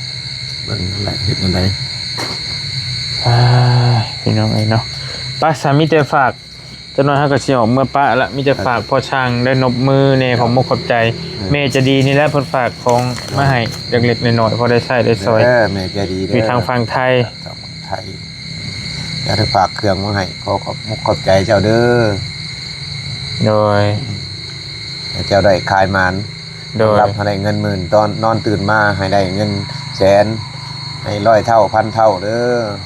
ເບິ່ງຫັ້ນແຫຼະ ເຮັດແນວໃດ. ອ່າ ພີ່ນ້ອງເອີຍເນາະ ໄປ ສາ ມີແຕ່ຝາກ ຈັກໜ້ອຍເຮົາກໍຊິອອກເມືອປະລະ ມີແຕ່ຝາກພໍ່ຊ່າງໄດ້ນົບມືແດ່ ຂອບອົກຂອບໃຈ. ເອີ ແມ່ໃຈດີນີ້ແຫຼະ ເພິ່ນຝາກຂອງມາໃຫ້ເລັກໆນ້ອຍໆ ພໍໄດ້ໃຊ້ໄດ້ສອຍ. ເອີ ແມ່ໃຈດີເດີ ຢູ່ທາງຝັ່ງໄທ ທາງໄທ ຢາກໄດ້ຝາກເຄື່ອງມາໃຫ້ ຂໍຂອບອົກຂອບໃຈເຈົ້າເດີ. ໂດຍ ໃຫ້ເຈົ້າໄດ້ຂາຍໝານ. ໂດຍ ຮັບໃຫ້ໄດ້ເງິນໝື່ນ ຕອນນອນຕື່ນມາໃຫ້ໄດ້ເງິນແສນ ໃຫ້ຮ້ອຍເທົ່າພັນເທົ່າເດີ.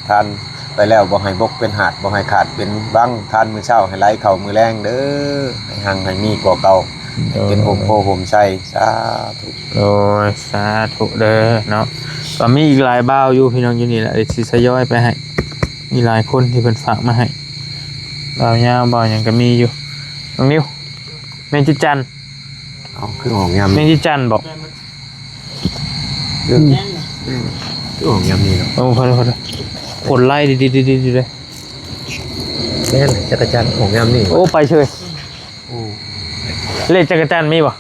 ທານໄປແລ້ວບໍ່ໃຫ້ບົກເປັນຫາດ ບໍ່ໃຫ້ຂາດເປັນວັງ. ທານມື້ເຊົ້າໃຫ້ໄຫຼເຂົ້າມື້ແລງເດີ ໃຫ້ຮັ່ງໃຫ້ມີກວ່າເກົ່າ ໃຫ້ເປັນຮົ່ມໂພຮົ່ມໄຊ. ສາທຸ. ໂດຍ ສາທຸເດີເນາະ. ກໍມີອີກຫຼາຍບ່າວຢູ່ ພີ່ນ້ອງ ຢູ່ນີ້ແຫຼະ ຊິທະຍອຍໄປໃຫ້. ມີຫຼາຍຄົນທີ່ເພິ່ນຝາກມາໃຫ້ ບ່າວຍາວ ບ່າວຫຍັງກໍມີຢູ່. ນ້ອງນິວ ແມງຈີ່ຈັນ. ເອົ້າ ຄືອອກຍາມ ແມງຈີ່ຈັນບໍ? ແມ່ນ ແມ່ນ ຄືອອກຍາມນີ້ເນາະ. ໂອ້ ພໍແລ້ວ ພໍແລ້ວ ຝົນໄລ່ດີໆໆໆເລີຍ. ແມ່ນ ຈັກກະຈັນອອກຍາມນີ້. ໂອ້ ໄປເຊີຍ. ໂອ້ ເລກຈັກກະຈັນມີບໍ່?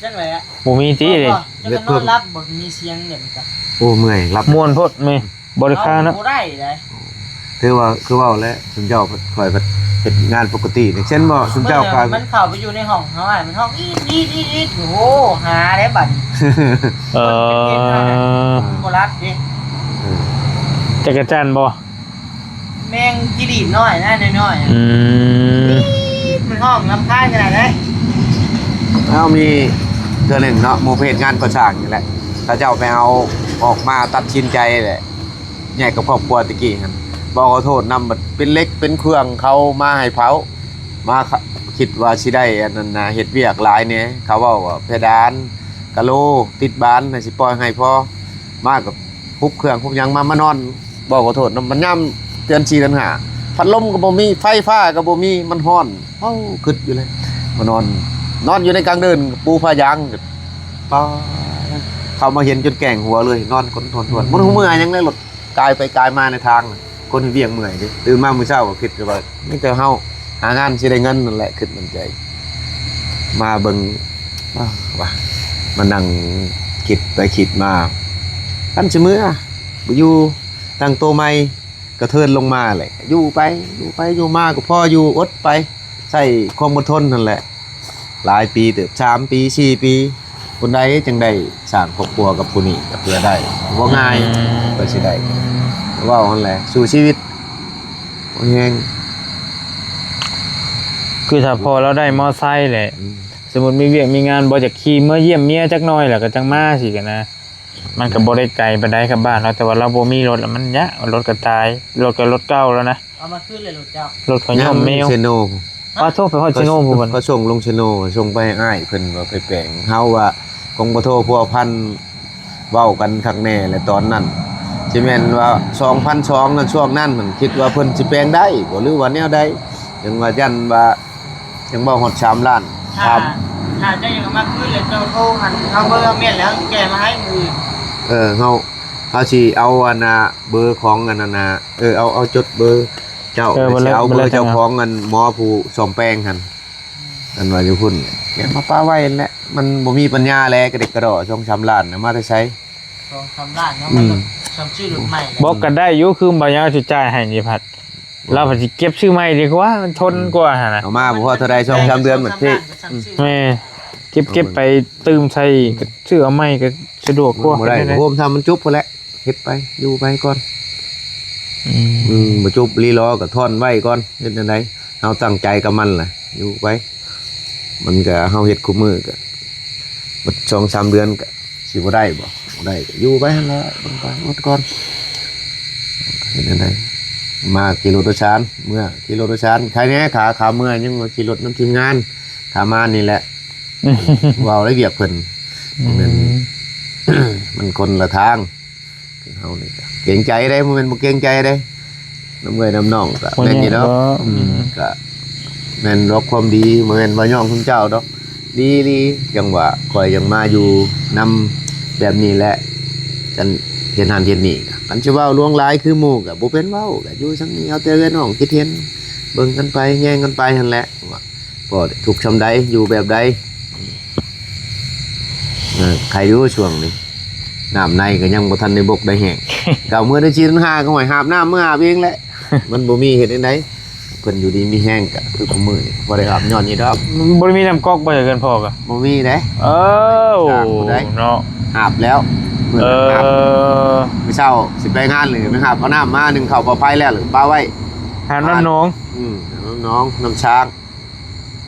ຈັກແຫຼະ ບໍ່ມີຕິເດ້. ຈັກກະນອນຫຼັບບໍ່ ມີສຽງແບບນີ້ກະ. ໂອ້ ເມື່ອຍ ຫຼັບ ມ່ວນໂພດແມ່. ບໍ່ໄດ້ຄ່າເນາະ ບໍ່ໄດ້ໃດ. ຖືວ່າຄືເວົ້າແຫຼະ ຊຸມເຈົ້າຂ້ອຍກໍເຮັດງານປົກກະຕິນີ້ ເຊັ່ນບໍ່ ຊຸມເຈົ້າກໍ ມັນເຂົ້າໄປຢູ່ໃນຫ້ອງເຮົາ ມັນຮ້ອງອີດໆໆ ໂອ້ ຫາໄດ້ບັດນີ້. ເອີ ບໍ່ຫຼັບເດ້. ເອີ ຈັກກະຈັນບໍ່? ແມງຈີ່ດີດນ້ອຍນະ ນ້ອຍໆ. ອືມ ອີດ ມັນຮ້ອງລຳຄານຂະໜາດໃດ. ເຮົາມີເທື່ອໜຶ່ງເນາະ ໝູ່ເຮັດງານກໍ່ສ້າງນີ້ແຫຼະ ເຂົາເຈົ້າໄປເອົາອອກມາ ຕັດສິນໃຈແຫຼະ ແຍກກັບຄອບຄົວແຕ່ກີ້ຫັ້ນ ບອກຂໍໂທດນຳ ບັດເປັນເຫຼັກເປັນເຄື່ອງເຂົາມາໃຫ້ເຜົາ ມາ ຄິດວ່າຊິໄດ້ອັນນັ້ນນະ ເຮັດວຽກຫຼາຍແດ່ ເຂົາເວົ້າວ່າເພດານ ກະໂລ ຕິດບານ ໃຫ້ຊິປ່ອຍໃຫ້ພໍ ມາກັບຮຸບເຄື່ອງຮຸບຫຍັງມາ ມານອນ ບອກຂໍໂທດນຳ ມັນຍາມເດືອນສີ່ເດືອນຫ້າ ພັດລົມກໍບໍ່ມີ ໄຟຟ້າກໍບໍ່ມີ ມັນຮ້ອນ ເຮົາຄຶດຢູ່ເລີຍ ມານອນ ນອນຢູ່ໃນກາງເດີ່ນ ປູຜ້າຢາງ ປາ ເຂົາມາເຫັນຈົນແກ້ງຫົວເລີຍ ນອນກົ້ນທວນໆ ບໍ່ຮູ້ເມື່ອຫຍັງເລີຍ ລົດກາຍໄປກາຍມາໃນທາງ ຄົນເຮັດວຽກເມື່ອຍເດ້ ຕື່ນມາມື້ເຊົ້າກໍຄິດແຕ່ວ່າ ມີແຕ່ເຮົາຫາງານຊິໄດ້ເງິນນັ້ນແຫຼະ ຄິດໃນໃຈ ມາເບິ່ງ ວ້າ ວ່າ ມານັ່ງຄິດໄປຄິດມາ ຄັນຊິເມືອ ບໍ່ຢູ່ ຕັ້ງໂຕໃໝ່ ກະເທີນລົງມາແຫຼະ ຢູ່ໄປ ຢູ່ໄປ ຢູ່ມາກໍພໍຢູ່ ອົດໄປ ໃຊ້ຄວາມອົດທົນຫັ້ນແຫຼະ ຫຼາຍປີເຕີບ ສາມປີ ສີ່ປີ ຄົນໃດຈັ່ງໄດ້ສ້າງຄອບຄົວກັບຜູ້ນີ້ ກໍເພື່ອໄດ້ ບໍ່ງ່າຍ ອືມ ກວ່າຊິໄດ້ ເວົ້າຫັ້ນແຫຼະ ສູ້ຊີວິດ ບໍ່ແຮງ ຄືຖ້າພໍລາວໄດ້ມໍໄຊແຫຼະ ອືມ ສົມມຸດມີວຽກມີງານ ບໍ່ຢາກຂີ່ເມືອຢ້ຽມເມຍຈັກໜ້ອຍ ແລ້ວກໍຈັ່ງມາຊີ້ກັນນະ ມັນກໍບໍ່ໄດ້ໄກປານໃດກັບບ້ານເຮົາ ແຕ່ວ່າລາວບໍ່ມີລົດ ແລ້ວມັນຍາກ ລົດກໍຕາຍ ລົດກໍລົດເກົ່າແລ້ວນະ ເອົາມາຄືນເລີຍລົດເຈົ້າ ລົດເຂົາຍ້ອມແມວ ເຊໂນ ປາໂທ ໄປຮອດເຊໂນພຸ້ນ ເຂົາສົ່ງລົງເຊໂນ ສົ່ງໄປໃຫ້ອ້າຍເພິ່ນວ່າໄປແປງ ເຮົາວ່າ ກອງປະໂທພົວພັນ ເວົ້າກັນຄັກແນ່ແຫຼະຕອນນັ້ນ ຊິແມ່ນວ່າສອງພັນສອງນັ້ນ ຊ່ວງນັ້ນ ຄິດວ່າເພິ່ນຊິແປງໄດ້ບໍ່ ຫຼືວ່າແນວໃດ ຍັງວ່າຢ້ານວ່າ ຍັງບໍ່ຮອດສາມລ້ານ ຖ້າ ຖ້າເຈົ້າຢາກເອົາມາຄືນແລ້ວເຈົ້າໂທ ອັນເອົາເບີແມ່ນແລ້ວ ແກ້ມາໃຫ້ມື້ອື່ນ ເອີ ເຮົາ ເຮົາຊິເອົາອັນນ່າ ເບີຂອງອັນນັ້ນນ່າ ເອີ ເອົາ ເອົາຈົດເບີເຈົ້າ ເອີ ຊິເອົາເບີເຈົ້າຂອງອັນໝໍຜູ້ສ້ອມແປງຫັ້ນ ອັນວ່າຢູ່ພຸ້ນ ແກມາປະໄວ້ຫັ້ນແຫຼະ ມັນບໍ່ມີປັນຍາແຫຼະ ກະເດັກກະດໍ້ ສອງສາມລ້ານນະ ມາແຕ່ໃສ ສອງສາມລ້ານເນາະ ອືມ ມັນກໍສ່ຳຊື້ລົດໃໝ່ແຫຼະ ບໍ່ກໍໄດ້ຢູ່ ຄືບ່າວຍາວຊິຈ່າຍໃຫ້ນີ້ພັດ ລາວພັດຊິເກັບຊື້ໃໝ່ດີກວ່າ ມັນທົນກວ່າຫັ້ນນະ ເອົາມາບໍ່ພໍເທົ່າໃດ ສອງສາມເດືອນໝົດພີ້ ແມ່ນ ເກັບ ເກັບໄປຕື່ມໃສ່ ຊື້ເອົາໃໝ່ກໍສະດວກກວ່າ ບໍ່ໄດ້ ໂຮມຊ້ຳມັນຈຸບພຸ້ນແຫຼະ ເຮັດໄປ ຢູ່ໄປກ່ອນ ອືມ ອືມ ບໍ່ຈົບລີລໍກໍທ່ອນໄວ້ກ່ອນ ເຮັດແນວໃດ ເຮົາຕັ້ງໃຈກັບມັນລະ ຢູ່ໄປ ມັນກໍ ເຮົາເຮັດຄູ່ມື້ກໍ ໝົດສອງສາມເດືອນກໍ ຊິບໍ່ໄດ້ບໍ່? ບໍ່ໄດ້ກໍຢູ່ໄປຫັ້ນແຫຼະ ເບິ່ງໄປ ອົດກ່ອນ ເຮັດແນວໃດ? ມາຂີ່ລົດໂດຍສານ ເມືອຂີ່ລົດໂດຍສານ ໃຄແດ່ ຂາ ຂາເມືອຍັງວ່າຂີ່ລົດນຳທີມງານ ຂາມານີ້ແຫຼະ ເວົ້າໄດ້ວຽກເພິ່ນ ອືມ ບໍ່ແມ່ນ ມັນຄົນລະທາງ. ເຮົານີ້ກໍເກງໃຈເດ້ ບໍ່ແມ່ນບໍ່ເກງໃຈເດ້ ນຳເອື້ອຍນຳນ້ອງກໍແມ່ນຢູ່ດອກ ບໍ່ແມ່ນດອກ ອືມ ອືມ ກໍແມ່ນດອກຄວາມດີ ບໍ່ແມ່ນວ່າຍ້ອງເພິ່ນເຈົ້າດອກ ດີອີ່ຫຼີ ຈັ່ງວ່າຂ້ອຍຍັງມາຢູ່ນຳແບບນີ້ແຫຼະ ຄັນເຮັດຫັ້ນເຮັດນີ້ ຄັນຊິເວົ້າຫຼວງຫຼາຍຄືໝູ່ກໍບໍ່ເປັນເວົ້າ ກໍຢູ່ຊ່ຳນີ້ ເອົາແຕ່ເອື້ອຍນ້ອງຄິດເຫັນ ເບິ່ງກັນໄປ ແຍງກັນໄປຫັ້ນແຫຼະ ວ່າ ພໍທຸກຊ່ຳໃດ ຢູ່ແບບໃດ ເອີ ໃຄຢູ່ຊ່ວງນີ້ ນ້ຳໃນກໍຍັງບໍ່ທັນໄດ້ບົກໄດ້ແຫ້ງ ເຂົາເມືອເດືອນສີ່ເດືອນຫ້າ ກໍໃຫ້ຫາບນ້ຳ ເມືອຫາບເອງແຫຼະ ມັນບໍ່ມີເຮັດຈັ່ງໃດ ເພິ່ນຢູ່ດີມີແຮງ ກໍຄືຄຸມື້ນີ້ ບໍ່ໄດ້ຫາບຍ້ອນນີ້ດອກ ບໍ່ໄດ້ມີນ້ຳກອກບໍ່ ເຮືອນພໍ່ກໍບໍ່ມີເດ້ ເອີ ສາກຜູ້ໃດ ເນາະ ຫາບແລ້ວ ເອີ ມື້ເຊົ້າຊິໄປງານ ຫຼືໄປຫາບເອົານ້ຳມາ ໜຶ່ງເຂົ້າປອດໄພແລ້ວ ຫຼືປະໄວ້ ຫາບນ້ຳໜອງ ອືມ ນ້ຳໜອງ ນ້ຳຊາງ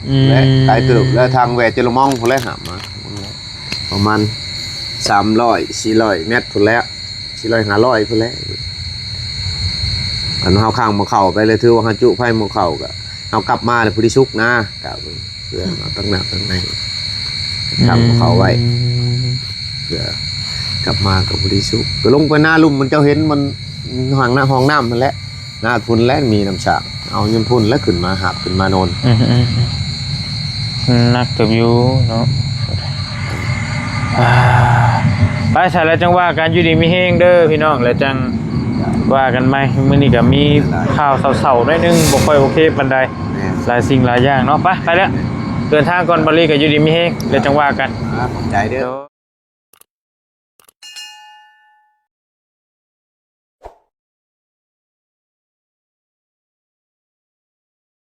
ອືມ ແລະ ໄກເຕີບ ແລະ ທາງແວະເຈລະມອງພຸ້ນແຫຼະ ຫາມາ ປະມານສາມຮ້ອຍ ສີ່ຮ້ອຍແມັດພຸ້ນແຫຼະ ສີ່ຮ້ອຍ ຫ້າຮ້ອຍພຸ້ນແຫຼະ ຄັນເຮົາຄ້າງໝໍ້ເຂົ້າໄປແລ້ວ ຖືວ່າເຮົາຈຸໄຟໝໍ້ເຂົ້າ ກໍເຮົາກັບມາແລ້ວພໍດີສຸກນະ ກະເພື່ອເອົາຕັ້ງໜ້າຕັ້ງໃນ ຄ້າງໝໍ້ເຂົ້າໄວ້ ອືມ ເພື່ອກັບມາກໍພໍດີສຸກ ກໍລົງໄປນາລຸ່ມ ມັນເຈົ້າເຫັນມັນ ຫ້ອງນ້ຳ ຫ້ອງນ້ຳຫັ້ນແຫຼະ ນາພຸ້ນແຫຼະ ມີນ້ຳສາງ ເອົາຍາມພຸ້ນແຫຼະ ຂຶ້ນມາຫາບ ຂຶ້ນມານອນ ອືມໆໆ ໜັກເຕີບຢູ່ເນາະ ອ່າ ໄປຊະ ແລ້ວຈັ່ງວ່າກັນ ຢູ່ດີມີແຮງເດີພີ່ນ້ອງ ແລ້ວຈັ່ງວ່າກັນໃໝ່ ມື້ນີ້ກໍມີຂ່າວເສົ້າໆໜ້ອຍໜຶ່ງ ບໍ່ຄ່ອຍໂອເຄປານໃດ ແມ່ນ ຫຼາຍສິ່ງຫຼາຍຢ່າງເນາະ ໄປ ໄປແລ້ວ ເດີນທາງກ່ອນ ບາລີກໍຢູ່ດີມີແຮງ ແລ້ວຈັ່ງວ່າກັນ ອ່າ ຂອບໃຈເດີ.